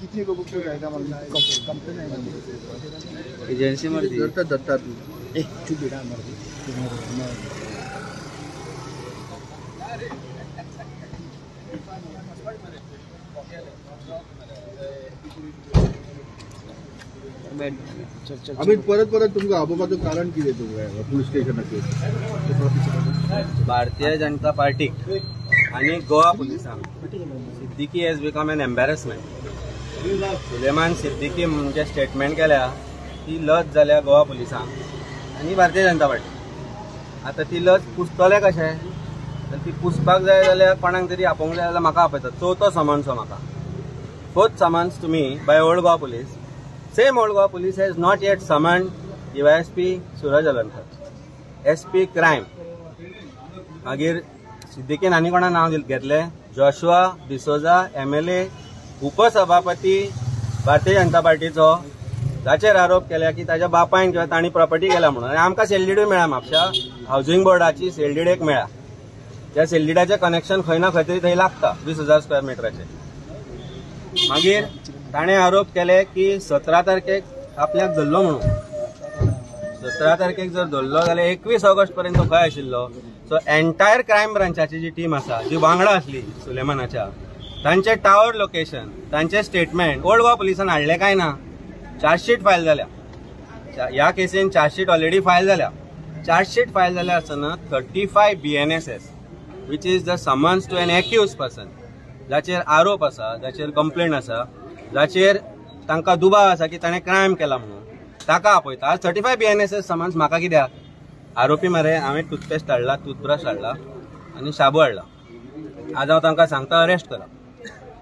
कितने को बुक जाएगा complain agency मर्दी धरतात धरतात ए चुप बेटा मर्दी आम्ही परत परत तुमकां आपोवपाचो कारण कितें तुमकां पुलीस स्टेशनाचेर? भारतीय जनता पार्टीक आनी गोवा पुलिसांक Siddiqui has become an embarrassment. Suleman Siddiqui म्हणजे स्टेटमेंट केल्या ती लज जाल्या गोवा पुलिसांक आनी भारतीय जनता पार्टी. आतां ती लज पुसतले कशें? तर ती पुसपाक जाय जाल्यार कोणाक तरी आपोवंक जाय जाल्यार म्हाका आपयतात. चवथो समन्स हो म्हाका, fourth summons to me by Old Goa police. Same Old Goa police has not yet summoned DYSP Suraj Alankar, SP crime. मागीर सिद्दीकीन आनी कोणा नांव घेतलें, जोशुआ डिसोजा MLA उपसभापती भारतीय जनता पार्टीचो, ताचेर आरोप केल्या की ताच्या बापायन किंवा तांणी प्रॉपर्टी केल्या म्हणून. आनी आमकां सेलडीडूय मेळ्ळा, म्हापशा हावजींग बोर्डाची सेलडीड एक मेळ्ळा. त्या सेलडीडाचें कनेक्शन खंय ना खंय तरी थंय लागता 20,000 स्क्वेअर मिटराचें. मागीर ताणें आरोप केले की 17 तारखेक आपल्याक धरलो म्हणून. 17 तारखेक जर धरलो जाल्यार 21 ऑगस्ट पर्यंत तो खंय आशिल्लो? सो एंटायर क्रायम ब्रांचाची जी टीम आसा, जी वांगडा आसली सुलेमानाच्या, तांचे टावर लोकेशन, तांचे स्टेटमेंट ओल्ड गोवा पुलिसान हाडले काय ना? चार्जशीट फायल जाल्या ह्या केसीन, चार्जशीट ऑलरेडी फायल जाल्या. चार्जशीट फायल जाल्या आसतना 35 BNSS which is the summons to an accused person, जाचेर आरोप आसा, जाचेर कंप्लेन आसा, जाचेर तांकां दुबाव आसा की ताणें क्रायम केला म्हणून, ताका आपयता. आज 35 BNSS summons म्हाका कित्याक? आरोपी मरे, हांवें टूथपेस्ट हाडला, टूथब्रश हाडला आनी शाबू हाडला. आज हांव तांकां सांगता अरेस्ट करा,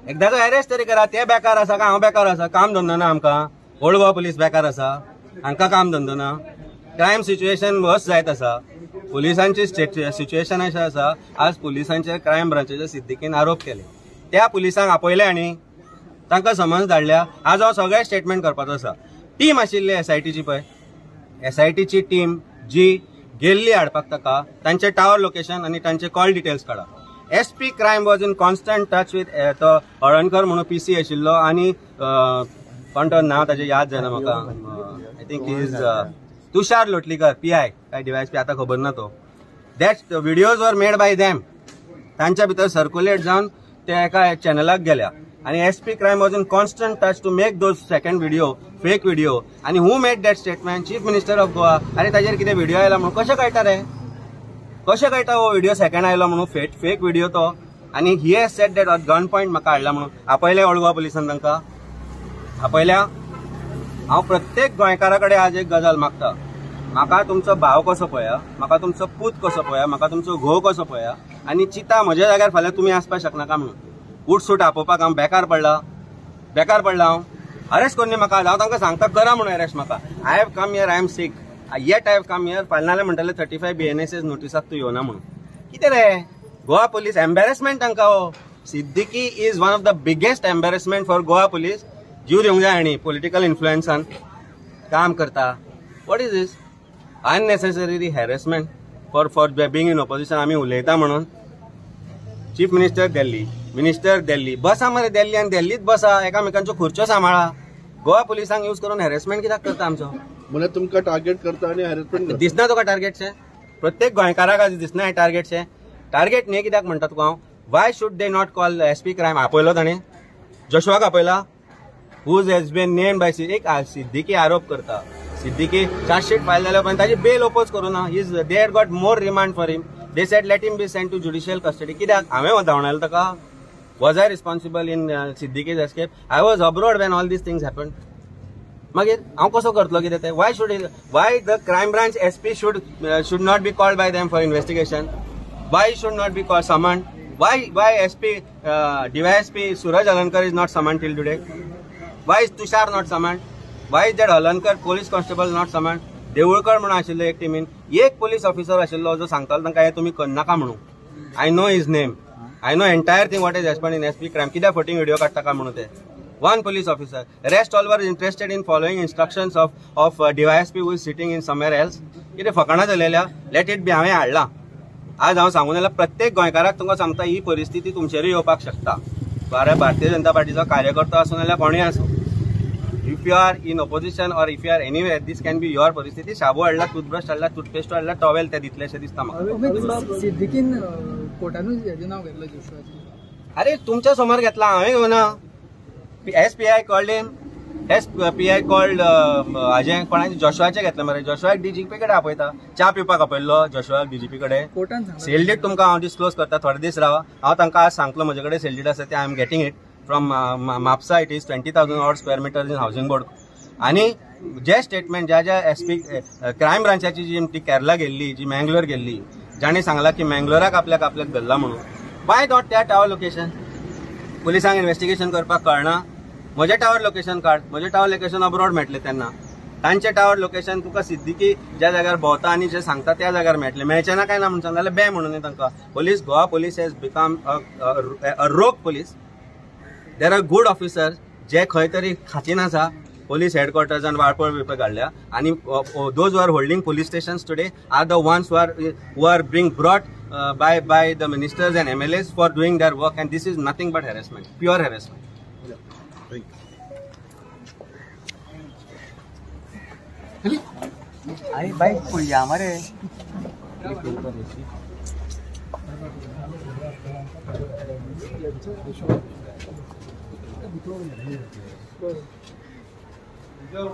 एकदां अरेस्ट तरी करा. ते बेकार आसा काय हांव बेकार आसा? काम धंदो ना आमकां. ओल्ड गोवा पुलीस बेकार आसा, हांकां काम धंदो ना. क्रायम सिच्युएशन वर्स जायत आसा, पुलिसांची सिच्युएशन अशें आसा. आज पुलिसांचेर क्रायम ब्रांचाच्या सिद्दीकीन आरोप केले, त्या पुलिसांक आपयले आनी तांकां समन्स धाडल्या. आज हांव सगळे स्टेटमेंट करपाचो आसा. टीम आशिल्ली SITची, पळय SITची टीम जी गेल्ली हाडपाक ताका, तांचे टावर लोकेशन आनी तांचे कॉल डिटेल्स काडा. SP crime was in constant touch with तो हळणकर म्हणून PC आशिल्लो आनी कोण तो नांव ताजें याद जायना म्हाका, I think is Tushar Lotlikar PI काय DYSP आतां खबर ना तो. That videos were made by them, तांच्या भितर सर्क्युलेट जावन ते एका चॅनलाक गेल्या. आनी SP crime was in constant touch to make those second video, fake video. आनी who made that statement? Chief minister of Goa. आनी ताजेर कितें व्हिडिओ आयला म्हणून कशें कळटा रे? कशें कळटा हो व्हिडिओ सेकंड आयलो म्हणून? फेक व्हिडिओ तो. आनी he has said that at gun point म्हाका हाडला म्हणून. आपयले ओल्ड गोवा पुलिसान तांकां आपयल्या. हांव प्रत्येक गोंयकारा कडेन आज एक गजाल मागता, म्हाका तुमचो भाव कसो पळया, म्हाका तुमचो पूत कसो पळया, म्हाका तुमचो घोव कसो पळया, आनी चिंता म्हज्या जाग्यार फाल्यां तुमी आसपाक शकनाका म्हणून. उठसूट आपोवपाक हांव बेकार पडला, बेकार पडला हांव. अरेस्ट करून म्हाका, हांव तांकां सांगता करा म्हणून अरेस्ट म्हाका. I have come here, I am sick, yet I have come here. फाल्यां नाल्यार म्हणटले 35 BNSS नोटिसाक तूं येवना म्हणून. कितें रे गोवा पुलीस एम्बेरसमेंट तांकां हो. Siddiqui is one of the biggest embarrassment for Goa police. जीव दिवंक जाय आनी पॉलिटिकल इन्फ्लुएन्सान काम करता. What is this unnecessary harassment for being in opposition? आमी उलयता म्हणून चीफ मिनिस्टर दिल्ली, मिनिस्टर दिल्ली, बसा मरे दिल्ली आनी दिल्लीत बसा, एकामेकांच्यो खुर्च्यो सांबाळा. गोवा पुलिसांक यूज करून हॅरेसमेंट कित्याक करता आमचो? म्हणजे तुमकां टार्गेट करता आनी हॅरेसमेंट दिसना तुका टार्गेटशें? प्रत्येक गोंयकाराक आज दिसना हें टार्गेटशें? टार्गेट न्ही कित्याक म्हणटा तुका हांव? Why should they not call SP crime? आपयलो ताणें, जोशुआक आपयला, whose has been named by एक सिद्दीकी आरोप करता. सिद्दीकी चार्जशीट फायल जाल्या उपरांत ताजी बेल ओपोज करूं ना. Is they had got more remand for him. They said let him be send to judicial custody. कित्याक हांवें धांवणायलो ताका? Was I responsible in Siddiqui's escape? I was abroad when all these things happened. मागीर हांव कसो करतलो कितें तें? Why should why the crime branch SP should not be called by them for investigation? Why should not be called summoned? Why SP DYSP Suraj Alankar is not summoned till today? Why is Tushar not summoned? Why is that Alankar police constable not summoned? Deulkar म्हणून आशिल्लो एक टिमीन एक police officer आशिल्लो जो सांगतालो तांकां हें तुमी करनाका म्हणून. I know his name, I know entire thing what is happen in SP crime. कित्याक फटींग व्हिडिओ काडटा काय म्हणून ते. One police officer, rest all were interested in following instructions of DYSP who is sitting in somewhere else. कितें फकाणां चलयल्या? Let it be. हांवें हाडलां. आज हांव सांगून जाल्यार प्रत्येक गोंयकाराक तुमकां सांगता, ही परिस्थिती तुमचेरूय येवपाक शकता. भारतीय जनता पार्टीचो कार्यकर्तो आसूं नाल्यार कोणूय आसूं, if you are in opposition or if you are anywhere, this can be your परिस्थिती. शाबू हाडला, टूथब्रश हाडला, टूथपेस्ट हाडला, टॉवेल ते दितले अशें दिसता म्हाका. सिद्दीकीन कोर्टानूच हेजें नांव घेतलं जोशुआचें. अरे तुमच्या समोर घेतला, हांवें घेवना. S P I called him, S P I called हाजें कोणाचें जोशुआचें घेतलें मरे. जोशुआक डीजीपी कडेन आपयता, च्या पिवपाक आपयल्लो जोशुआक डीजीपी कडेन. सेल डीड तुमकां हांव डिस्क्लोज करता, थोडे दीस रावा. हांव तांकां आज सांगतलो म्हजे कडेन सेल डीड आसा ते, I am getting it from Mapusa. It is 20,000 odd square metre in housing board. आनी जे स्टेटमेंट ज्या ज्या एस पी क्रायम ब्रांचाची जी ती केरला गेल्ली, जी मँगलोर गेल्ली, जाणी सांगला की मँगलोराक आपल्याक आपल्याक धरला म्हणून, why not त्या टावर लोकेशन पुलिसांक इन्वेस्टिगेशन करपाक कळना. म्हजें टावर लोकेशन काड, म्हजें टावर लोकेशन अब्रॉड मेळटलें तेन्ना. तांचें टावर लोकेशन तुका सिद्दीकी ज्या जाग्यार भोंवता आनी जे सांगता त्या जाग्यार मेळटलें. मेळचें ना काय ना म्हणून सांगता जाल्यार बे म्हणून तांकां. Police, Goa police has become a rogue police. There are good officers जे खंय तरी खातीन आसा, पोलीस हेडक्वॉर्टर्सान वाळपय बिळपय काडल्या आनी those who are holding police stations today are the ones who are being brought by the ministers and MLAs for doing their work, and this is nothing but harassment, pure harassment. अरे बाई पळया मरे. Go.